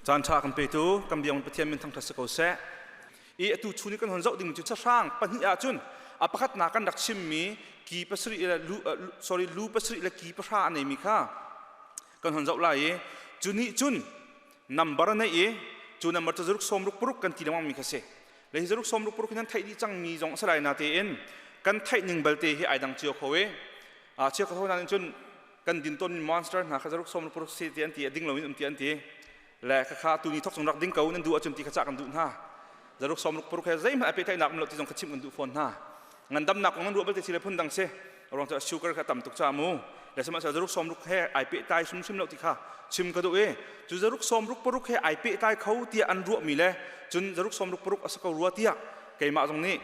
Caan ṭha kan petu kan biang Pathian min thangṭhat si ko seh. I atu chun i kan hon zoh ding cu sahrang pahnih ahcun a pakhatnak kan rak chimmi ki pasarih le lu sorry lu pasarih le ki pahra a neimi kha kan hon zoh lai i cu nih cun number a neih i cu number cu zaruk sawm ruk paruk kan ti lengmang mi kha si. Le hi zaruk sawm ruk paruk hi nan theih dih cangmi zong a si lai natein kan theih ning balte hi ai dang cio kho i a chia kho nain cun kan din tawn monster hna kha zaruk som paruk si ti an ti a ding loin um ti an ti le kha kha tu ni thok chung rak ding ko nan duh ahcun ti kha cah kan duh hna zaruk som ruk paruk he zeihmanh a pehtlaihnak um lo ti zong kha chimh kan duh fawn hna ngandamnak kong nan ruah belte si le phun dang si ruang cu sugar kha tam tuk ca mu le sihmanhsehlaw zaruk som ruk he ai pehtlai hrimhrim lo ti kha chim ka duh i cu zaruk som ruk paruk he ai pehtlai kho tiah an ruahmi le cun zaruk som ruk paruk a si ko rua tiah keimah zong nih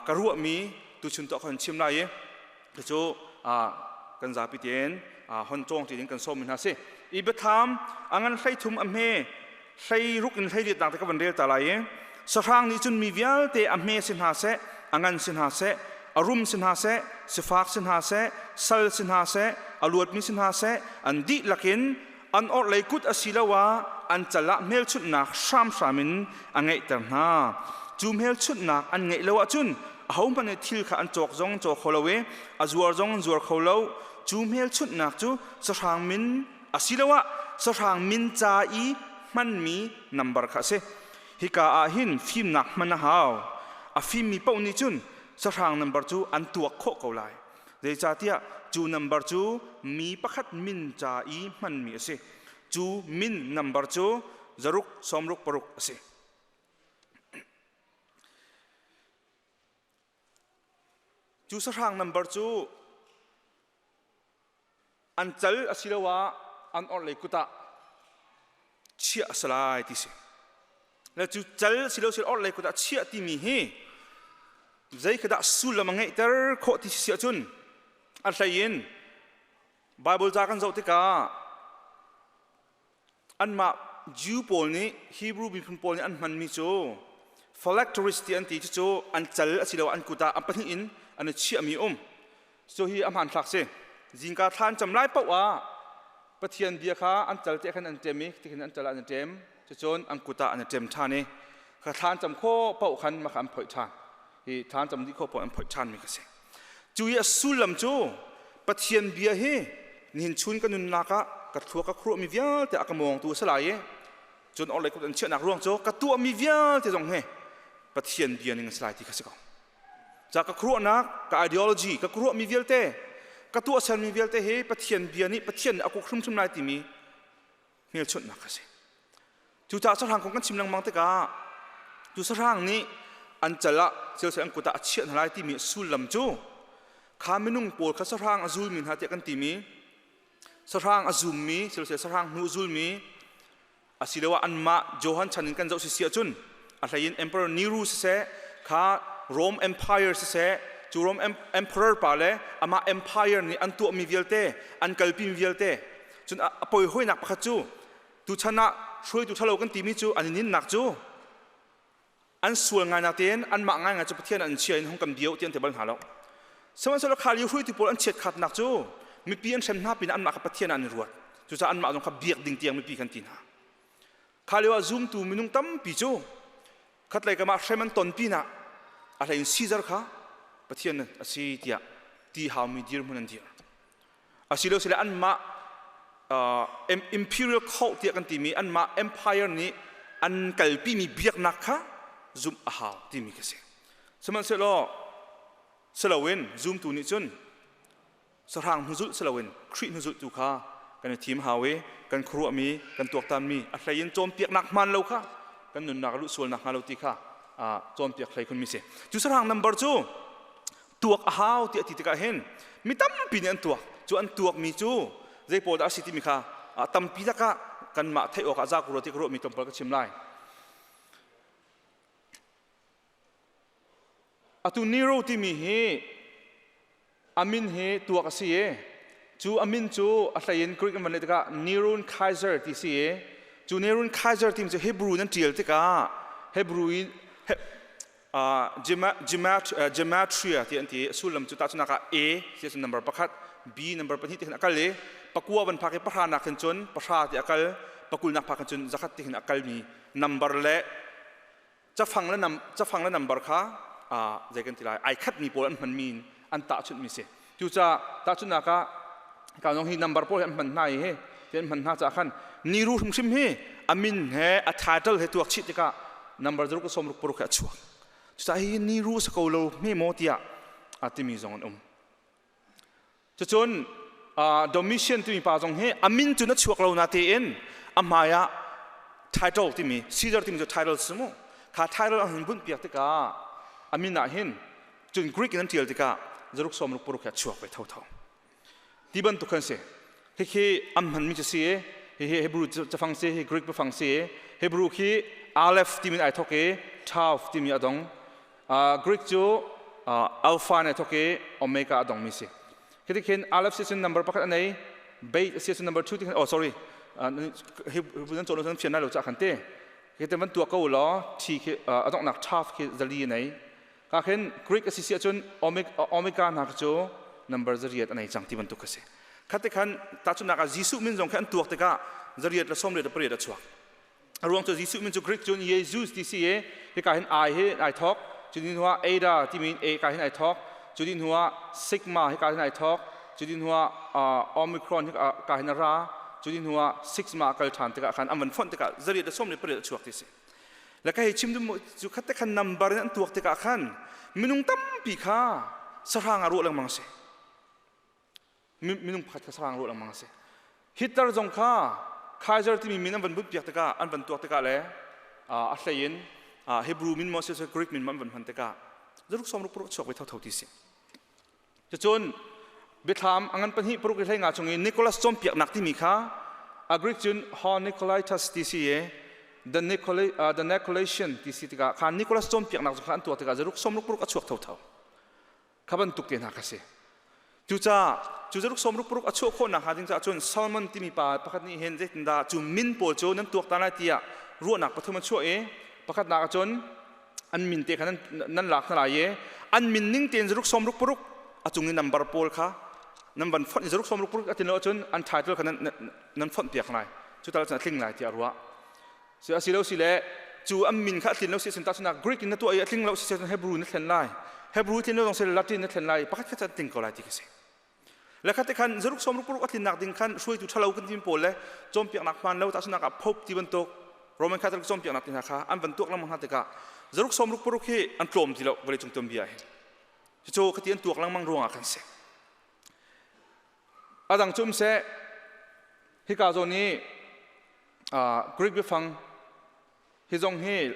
ka ruahmi tuchun tuah kha chim lai i Cucu kan zapi tein hon cawng ti ding kan sawm hna si. I biathlam a ngan 13 a hme 16 in 18 nak te ka van rel ta lai i sahrang nih cun mi vialte a hme si hna seh, a ngan si hna seh, a rum si hna seh, sifak si hna seh, sal si hna seh, a luatmi si hna seh, an dihlak in an orhlei kut asiloah an cal ah hmelchunhnak hramhram in a ngeihter hna. Cu hmelchunhnak an ngeih lo ahcun ahohmanh nih thil kha an cawk zong caw kho lo i a zuar zong an zuar kho lo. Cu hmelchunhnak cu sahrang min asiloah sahrang min ca i hmanmi nambar kha a si. Hika ah hin fimnak hman a hau. A fimmi paoh nih cun sahrang nambar cu an tuak khawh ko lai. Zeicahtiah cu nambar cu mi pakhat min ca i hmanmi a si. Cu min nambar cu zaruk sawmruk paruk a si. Cu sahrang nambar cu an cal asiloah an orhlei kut ah chiah a si lai ti si. Le cu cal silo sil orhlei kut ah chiah timi hi zei khi dah sullam a ngeihter khawh ti si ahcun a hlei in Bible ca kan zoh tikah anmah Jew pawl nih Hebrew miphun pawl nih an hmanmi cu phylacteries ti an ti cucu an cal asiloah an kut ah an pahnih in an i chiahmi um cu hi a hmanthlak si zingka thla an cam lai paoh ah Pathian bia kha an cal te khan an ṭem i tikhin an cal ah an i ṭem cucun an kut ah an i ṭem ṭhan i kha thla an cam khawh paoh khan mah kha an phoih ṭhan hi thla an cam dih khawh paoh an phoih ṭhan mi kha si cu i a sullam cu Pathian bia hi nihin chun ka nunnak ah ka thlua ka khuruah mi vialte a ka mawngtu a si lai i cun orhlei kut an chiahnak ruang cu ka tuahmi vialte zong hi Pathian bia ning a si lai ti kha si ko Ca ka khuaruahnak, ka ideology, ka khuaruahmi vialte, ka tuahsermi vialte hi Pathian bia nih Pathian nih a kuk hrimhrim lai timi hmelchunhnak a si. Cucaah sahrang kong kan chim lengmang tikah cu sahrang nih an cal ah siseh an kut ah a chiah hna lai timi sullam cu kha minung pawl kha sahrang a zulmi hna tiah kan timi sahrang a zummi siseh sahrang hnu a zulmi asiloah anmah Johan chan in kan zoh sisi ahcun a hlei in Emperor Nero siseh kha Rome Empire siseh cu Rome Emperor pa le amah empire nih an tuahmi vialte an kalpimi vialte cun a poi hoinak pakhat cu tuchan ah hruaitu ṭhalo kan timi cu an i ninnak cu an sual ngai natein anmah ngaingai cu Pathian an chia in hung kan bio ti an ti bal hna lo sihmanhsehlaw kha lio hruaitu pawl an chiatkhatnak cu mipi an hrem hna pinah anmah kha Pathian ah an i ruat cucaah anmah zong kha biak ding tiang mipi kan ti hna kha lio ah zumtu minung tampi cu khatlei kam ah hrem an ton pinah a hlei in Caesar kha Pathian a si tiah ti haumi dirhmun an dir asilo sile anmah imperial cult tiah kan timi anmah empire nih an kalpimi biaknak kha zumh a hau timi ka si sihmanhsehlaw siloin zumtu nih cun sahrang hnuzulh siloin Khrih hnuzulh tu kha kan i thim hau i kan khuaruahmi kan tuaktanmi a hlei in cawnpiaknak hmaan lo kha kan nunnak a luh sualnak hnga lo ti kha cawnpiak hlei khunmi si cu sahrang number cu tuak a hau tiah ti tikah hin mi tampi nih an tuak cu an tuakmi cu zei pawl dah a si timi kha tampi lakah kanmah theih awkah za ku ti ka ruahmi tlawmpal ka chim lai atu Nero timi hi amin hi tuak a si i cu amin cu a hlei in Greek an van leh tikah Neron Kaiser ti si i cu Neron Kaiser timi cu Hebrew nan ṭial tikah Hebrew in Gematria ti an ti sullam cu tahchunak ah A ti cu number pakhat B number pahnih ti khin a kal i pakua van phak i pahra nak khin cun pahra ti a kal pakulnak phak cun zakhat ti hin a kalmi number le cafang le nam cafang le number kha zei kan ti lai ai khatmi pawl an hmanmi in an tahchunhmi si. Cucaah tahchunhnak ah ka zong hi number pawl hi an hman hna i hi ti an hman hna caah khan niru hrimhrim hi a min he a title he tuak chih tikah number zaruk le sawmruk paruk he a chuak. Cucaah hi niru a si ko lo hme maw tiah a timi zong an um. Cucun Domitian timi pa zong hi a min cu na chuak lo na tein a hmai ah title timi Caesar timi cu title si mu kha title an hun bunh piak tikah a min ah hin cun Greek in an tial tikah zaruk sawm ruk paruk he a chuak ve thotho ti bantuk khan si. Hikhi an hmanmi cu si i hihi Hebrew cafang si, hi Greek biafang si. Hebrew khi Aleph timi in ai thok i Tav timi a dong. Greek cu alpha in ai thok i omega a dongmi si. Khi khin aleph si cun number pakhat a nei, beit si cun number 2 ti khan, oh sorry, hi nan cawn nan fian lai lo ca khan te khi te van tuah ko law thi khi a donghnak thaf khi zali a nei. Ka khin Greek a si si ahcun omega hna cu number zariat a nei cang ti bantuk kha si. Khat te khan tahchunhnak ah Jesuh min zong khi an tuak tikah zariat le sawmriat le pariat a chuak. A ruang cu Jesuh min cu Greek cun Jesus ti si i hika hin ai hi ai thawk, cu ni hnuah Ada timi in A ka hin ai thawk, cu ni hnuah Sigma hika hin ai thawk, cu ni hnuah Omicron hika hin a ra, cu ni hnuah Sigma a kal ṭhan tikah khan an van fonh tikah zariat le sawm le pariat a chuak ti si. Le ka hei chim duh cu khat te khan number in an tuak tikah khan minung tampi kha sahrang ah ruah lengmang a si. Minung pakhat kha sarang ruah lengmang a si. Hitler zong kha Kaiser timi min an van bunh piak tikah, an van tuak tikah le a hlei in Hebrew min maw siseh Greek min maw an van hman tikah zaruk sawm ruk paruk chuak ve thotho ti si. Cucun biathlam a ngan pahnih paruk i hlei nga chung i Nicholas cawnpiaknak timi kha a Greek cun Ho Nicolaitas ti si i the Nicolai the Nicolaitan ti si tikah kha Nicholas cawnpiaknak kha an tuak tikah zaruk sawm ruk paruk a chuak thotho. Kha bantuk te hna kha si. Cucaah cu zaruk sawm ruk paruk a chuah khawh nakhnga ding caah cun Solomon timi pa pakhat nih hin zeitindah cu min pawl cu nan tuak ta lai tiah ruahnak pathum a chuah i pakhatnak ah cun an min te kha nan lak hna lai i an min ning tein zaruk sawm ruk paruk a cung i number pawl kha nan van fonh i zaruk sawm ruk paruk a tin lo ahcun an title kha nan fonh piak lai, cu tal cun a tling lai tiah a ruah. Si a si lo si le cu an min kha a tlin lo si sin tahchunhnak Greek in na tuah i a tling lo si cun Hebrew na thlen lai, Hebrew tlin lo zong si Latin na thlen lai, pakhat khat an tling ko lai ti khi si. Le khat te khan zaruk sawm ruk paruk a tlinnak ding khan hruaitu ṭhalo kan timi pawl le cawnpiaknak hmaan lo, tahchunhnak ah Pope ti bantuk Roman Catholic cawnpiaknak ti hna kha an van tuak lengmang hna tikah zaruk sawm ruk paruk hi an tlawm ti lo vawleicung tuanbia hin. Cucu khati an tuak lengmang ruangah khan si. A dang cu um seh, hika zawn i Greek biafang hi zong hi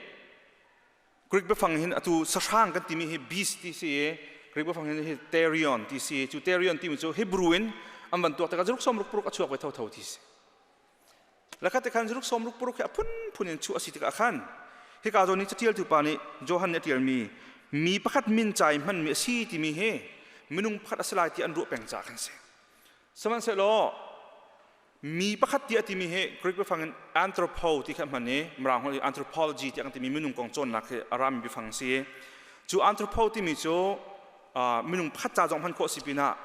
Greek biafang hin atu sahrang kan timi hi beast ti si i Greek biafang hin hi therion ti si. Cu therion timi cu Hebrew in an van tuak tikah zaruk sawm ruk paruk a chuak ve thotho ti si. Lakhat te khan zaruk sawm ruk paruk hi a phunphun in chuah a si tikah khan hika zawn i catialtu pa nih Johan nih a tialmi mi pakhat min ca i hmanmi a si timi hi minung pakhat a si lai ti an ruah peng caah khan si. Sihmanhsehlaw mi pakhat tiah timi hi Greek biafang in anthropo ti kha hman i Mirang holh i anthropology tiah kan timi minung kong cawnnak hi a rami biafang si. Cu anthropo timi cu minung pakhat ca zong hman khawh si pinah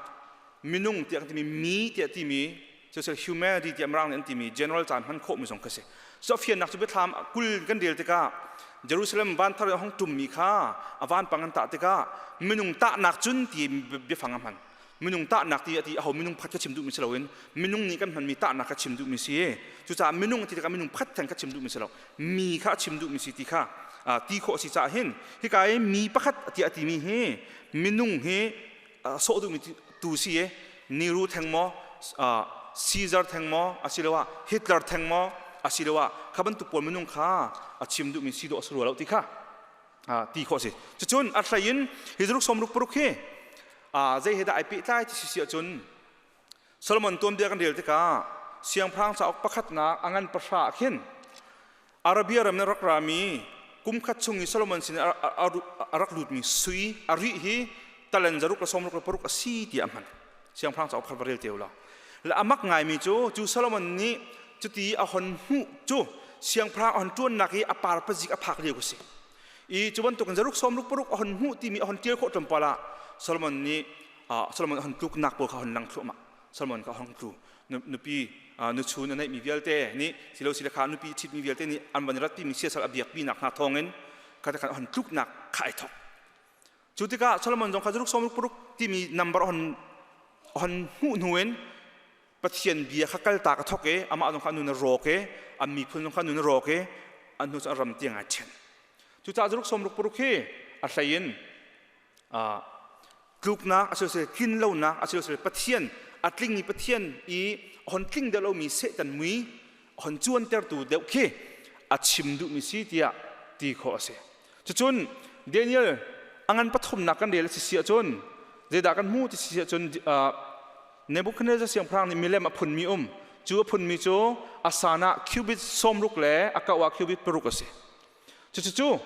minung tiah kan timi, mi tiah timi cu humanity tiah Mirang nih an timi general caan hman khawhmi zong kha si. So fiannak cu biathlam 20 kan rel tikah Jerusalem vanthar i hong ṭummi kha a vanpang an tah tikah minung tahnak cun ti biafang a hman. Minung tahnak ti a ti aho minung pakhat kha chim duhmi si loin minung nih kan hmanmi tahnak kha chim duhmi si. Cucaah minung ti tikah minung pakhat theng kha chim duhmi si lo, mi kha a chim duhmi si ti kha ti khawh a si caah hin hika i mi pakhat tiah a timi hi minung hi sawh duhmi tu si i Nehru theng maw, Caesar theng maw, asiloah Hitler theng maw, asiloah kha bantuk pawl minung kha a chim duhmi si dawh a si rua lo ti kha ti khawh a si. Cucun a hlei in hi zaruk sawm ruk paruk hi zei he dah ai pehtlai ti si ahcun Solomon tuanbia kan rel tikah siangpahrang cauk pakhatnak a ngan pahra ah khin Arabia ram in rak rami kum khat chung i Solomon sin a rak lutmi sui a rih hi talen zaruk le sawm ruk le paruk a si tiah a hman. Siangpahrang cauk pakhat va rel te u law. Le a mak ngaimi cu cu Solomon nih cuti a hon hmuh cu siangpahrang a hon ṭuannak i a par pazik a phak lio ku si. I cu bantukin zaruk sawm ruk paruk a hon hmuh timi a hon ṭial khawh tlawmpal ah Solomon nih Solomon a hon tluknak pawl kha hon lang thluahmah. Solomon kha a hong tlu. Nupi Nuchun a neihmi vialte nih silo sile kha nupi ṭhitmi vialte nih an van ratpimi siasal a biakpinak hna thawngin kha khan hon tluknak kha ai thok. Cu tikah Solomon zong kha zaruk sawm paruk timi number hon hon hmuh hnu in Pathian bia kha kaltak a thok i amah zong kha nun a rawk i an miphun zong kha nun a rawk i an hnu cu an ram tiang ai ṭhen. Cucaah zaruk sawm ruk paruk hi a hlei in tluknak asilosile tlinlonak asilosile Pathian a tlingmi Pathian i hon tling deuh lomi Satan mui hon cuantertu deuh khi a chim duhmi si tiah ti khawh a si. Cucun Daniel a ngan pathumnak kan rel a si si ahcun zeidah kan hmuh ti si ahcun Nebuchadnezzar siangpahrang nih milem a phunmi um. Cu a phunmi cu a san ah cubit 60 le a kau ah cubit 6 a si. Cucu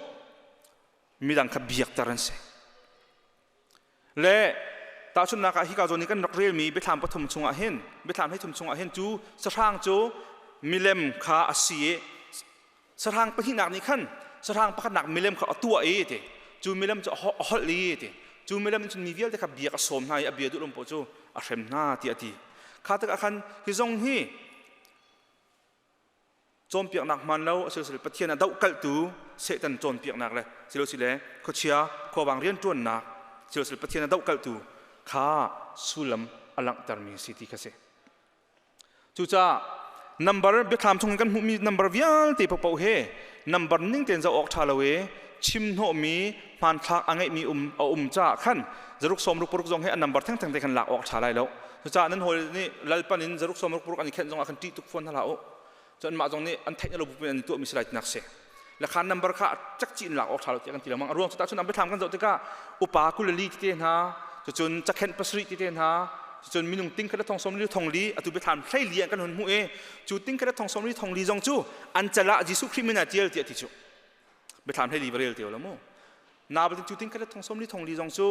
midang kha biakter an si. Le tahchunhnak ah hika zawn i kan rak relmi biathlam pathum chungah hin biathlam hleithum chungah hin cu sahrang cu milem kha a si i sahrang pahnihnak nih khan sahrang pakhatnak milem kha a tuah i ti cu milem cu a holh i ti cu milem cun mi vialte kha biak a sawm hna i a bia duh lom paoh cu a hrem hna ti a ti. Kha tikah khan hi zong hi cawnpiaknak hmaan lo asilosile Pathian a dohkalhtu Satan cawnpiaknak le silosile khuachia khuavang rianṭuannak silosile Pathian a dohkalhtu kha sullam a langhtermi si ti kha si. Cucaah number biathlam chung in kan hmuhmi number vialte paohpaoh he number ning tein zoh awk ṭha lo i chim hnawhmi hmanthlak a ngeihmi um a um caah khan zaruk sawm ruk paruk zong hi a number thengtheng te khan lak awk ṭha lai lo. Cucaah nan hawi nih lalpan in zaruk sawm ruk paruk an i khenh zong ah khan ṭih tuk fawn hna hlah u. Cun mah zong nih an theih lo bu an tuahmi si lai tinak si. Le khan number kha cakci in lak awk ṭha lo tiah kan ti lengmang. A ruang cu tahchun an biathlam kan zoh tikah upa 24 tete hna, cucun cakhenh 7 tete hna, cucun minung ting khat le thong sawm li thong li atu biathlam 14 an kan hun hmuh i cu ting khat le thong sawm li thong li zong cu an cal ah Jesuh Khrih min ah tial tiah ti cu biathlam 14 va rel te lo mu. Na batin cu ting khat le thong sawm li thong li zong cu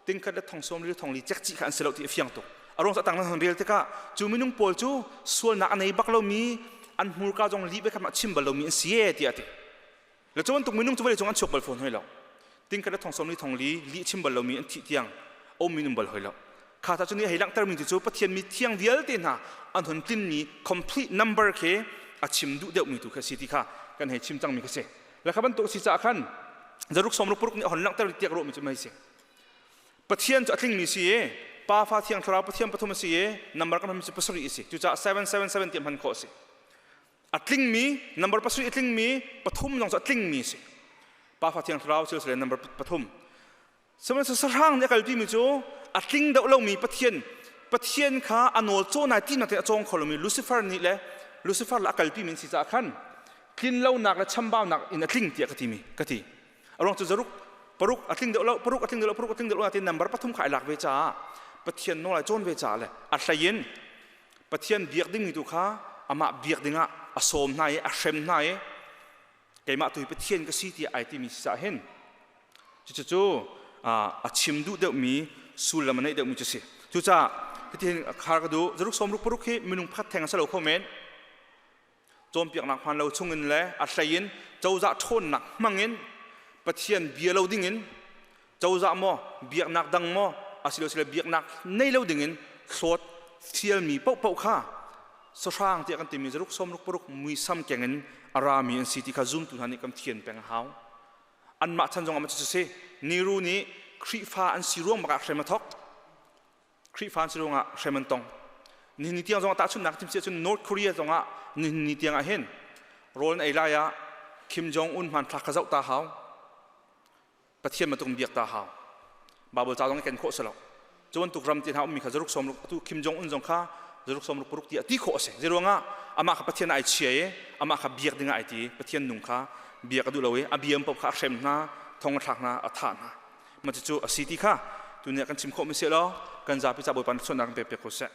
ting khat le thong sawm li thong li cekci kha an si lo ti a fiang tuk. A ruang cu a tang nan rel tikah cu minung pawl cu sualnak a nei bak lomi an hmurka zong lih bia kha chim bal lomi an si e tiah a ti. Le cu bantuk minung cu vawlei cung an chuak bal fawn hoi lo. Ting khat le thong sawm li thong li lih chim bal lomi an thih tiang a ummi um bal hoi lo. Kha ta cu nih hei langhtermi cu Pathian mi thiang vialte hna an hun tlinmi complete number khi a chim duh deuhmi tu kha si ti kha kan hei chim cangmi kha si. Le kha bantuk si caah khan zaruk sawm ruk paruk nih a hon langhter tiak ruahmi cu mei si. Pathian cu a tlingmi si i Pa Fa Thiang Thlarau Pathian pathum a si i number kan hmanmi cu pasarih a si. Cucaah 777 tiah hman khawh a si. A tlingmi number pasarih a tlingmi pathum zong cu a tlingmi a si. Pa Fa Thiang Thlarau silsile number pathum. Sihmanhsehlaw sahrang nih a kalpimi cu a tling deuh lomi Pathian Pathian kha a nawl cawn ai tinak te a cawng kho lomi Lucifer nih le Lucifer le a kalpimi an si caah khan tlinlonak le chambaunak in a tling tiah ka timi ka ti. A ruang cu zaruk paruk a tling deuh lo paruk a tling deuh lo paruk a tling deuh lo ti number pathum kha ai lak ve caah Pathian nawl ai cawn ve caah le a hlei in Pathian biak dingmi tu kha amah biak dingah a sawm hna i a hrem hna i keimah tu hi Pathian ka si tiah ai timi si caah hin cucu a chim duh deuhmi sullam a neih deuhmi cu si. Cucaah hitihin khar ka duh zaruk sawm ruk paruk hi minung pakhat theng a si lo kho men. Cawnpiaknak hmaan lo chungin le a hlei in cozah ṭhawnnak hmangin Pathian bia lo dingin cozah maw biaknak dang maw asilosile biaknak nei lo dingin hlawt fialmi paohpaoh kha sahrang tiah kan timi zaruk sawm ruk paruk muisam keng in a rami an si ti kha zumtu hna nih kan thian peng a hau. Anmah chan zong ah cucu si. Niru nih Khrihfa an si ruang bak ah hrem a thok. Khrihfa an si ruangah hrem an tong. Nihin ni tiang zongah tahchunhnak chim si ahcun North Korea zongah nihin ni tiang ah hin rawl an ei lai ah Kim Jong Un hmanthlak kha zoh ta hau. Pathian bantuk in biak ta hau. Bible ca zong i ken khawh si lo. Cu bantuk ram ti hna ummi kha zaruk sawm ruk atu Kim Jong Un zong kha zaruk sawm ruk paruk ti a ti khawh a si. Zeiruangah amah kha Pathian ai chia i amah kha biak dingah ai ti. Pathian nung kha biak a duh lo i a bia paoh kha a hrem hna, thong a thlak hna, a thah hna. Mah cucu a si ti kha tuni ah kan chim khawh mi si law kan zapi ca Bawipa nih sualnak kan pek piak ko seh.